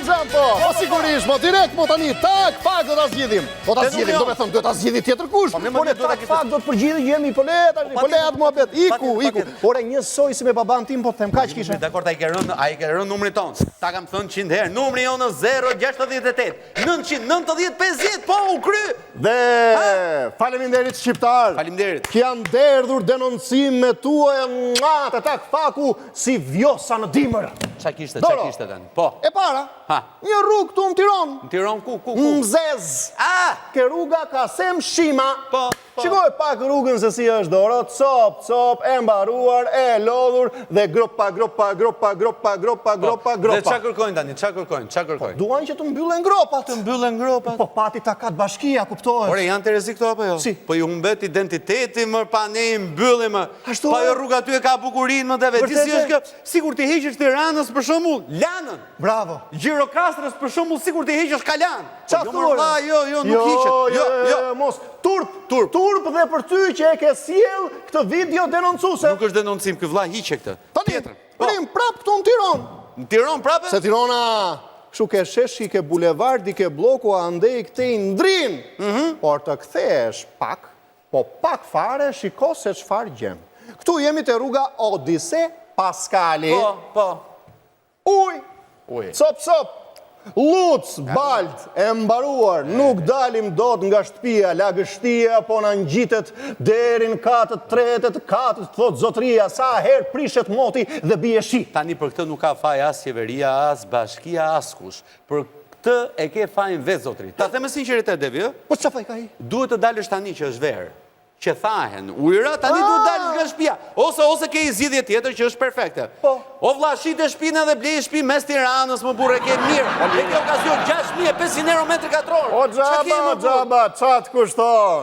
xhan, po, po sigurisht, po direkt, po tani, tak, fak do ta zgjidhim. Po ta zgjidhim, do me thënë, duhet ta zgjidhi tjetër kush. Po, Po ne duhet ta tak kishte- fak do të përgjigjemi, po le tani, po le atë muhabet. Iku, iku. Ore njësoj si me baban tim, po të them, kaq kishe. Dakor, a i ke rënë, a i ke rënë numrit tonë. Ta kam thënë 100 herë, numri jonë është 068 990 50, po u kry. Dhe faleminderit shqiptar. Faleminderit. Që janë derdhur denoncimet tuaja nga të tak faku si vjosa në dimër. Ça kishte, ça Doro. kishte tani? Po. E para, Ha. një rrugë këtu në Tiranë. Në Tiranë ku, ku, ku? Mzez. Ah! Ke rruga Kasem Shima. Po, po. Shikoj pak rrugën se si është Doro, cop, cop, e mbaruar, e lodhur dhe gropa, gropa, gropa, gropa, gropa, gropa, Dhe gropa. ça kërkojnë tani? Ça kërkojnë? Ça kërkojnë? Duan që të mbyllen gropat. Të mbyllen gropat. Po pati takat bashkia, kuptohet. Ore, janë të rrezik këto apo jo? Si? Po i humbet identiteti më pa ne i mbyllim më. Ashtu, Pa e? jo rruga aty e ka bukurinë më deve. Di si Vërtet, e? është kjo? Sikur t'i heqësh Tiranës për shembull, Lanën. Bravo. Gjirokastrës për shembull, sikur t'i heqësh Kalan. Ça Po, jo, thua? mor, vlla, jo, jo, nuk hiqet. Jo, jo, jo, mos. Turp, Turp. Turp dhe për ty që e ke sjell këtë video denoncuese. Nuk është denoncim ky vlla, hiqe këtë. Tani, Tjetrën. Po, Rim prap këtu në Tiranë. në Tiranë prapë? Se Tirana, kështu ke sheshi, ke bulevardi, ke bloku, andej këtej ndrin. Mhm. Por të kthehesh pak, po pak fare, shiko se çfarë gjen. Këtu jemi te rruga Odise Paskali. Po, po. Uj, Uj. cop, cop, Luc, balt, e mbaruar, nuk dalim dot nga shtëpia, lagështia po na ngjitet deri në katët tretë të katët, thot zotria, sa herë prishet moti dhe bie shi. Tani për këtë nuk ka faj as qeveria, as bashkia, as kush. Për këtë e ke fajin vetë zotri. Ta them me sinqeritet Devi, ë? Po çfarë faj ka ai? Duhet të dalësh tani që është verë. Që thahen ujëra, tani duhet dalësh nga shtëpia. Ose ose ke një zgjidhje tjetër që është perfekte. Po. O vlla, shite shtëpinë dhe blej shtëpi mes Tiranës, më burrë e ke mirë. E ke okazion 6500 euro metri katror. O Çka ke, xhaba, më o burrë? xhaba, ça të kushton?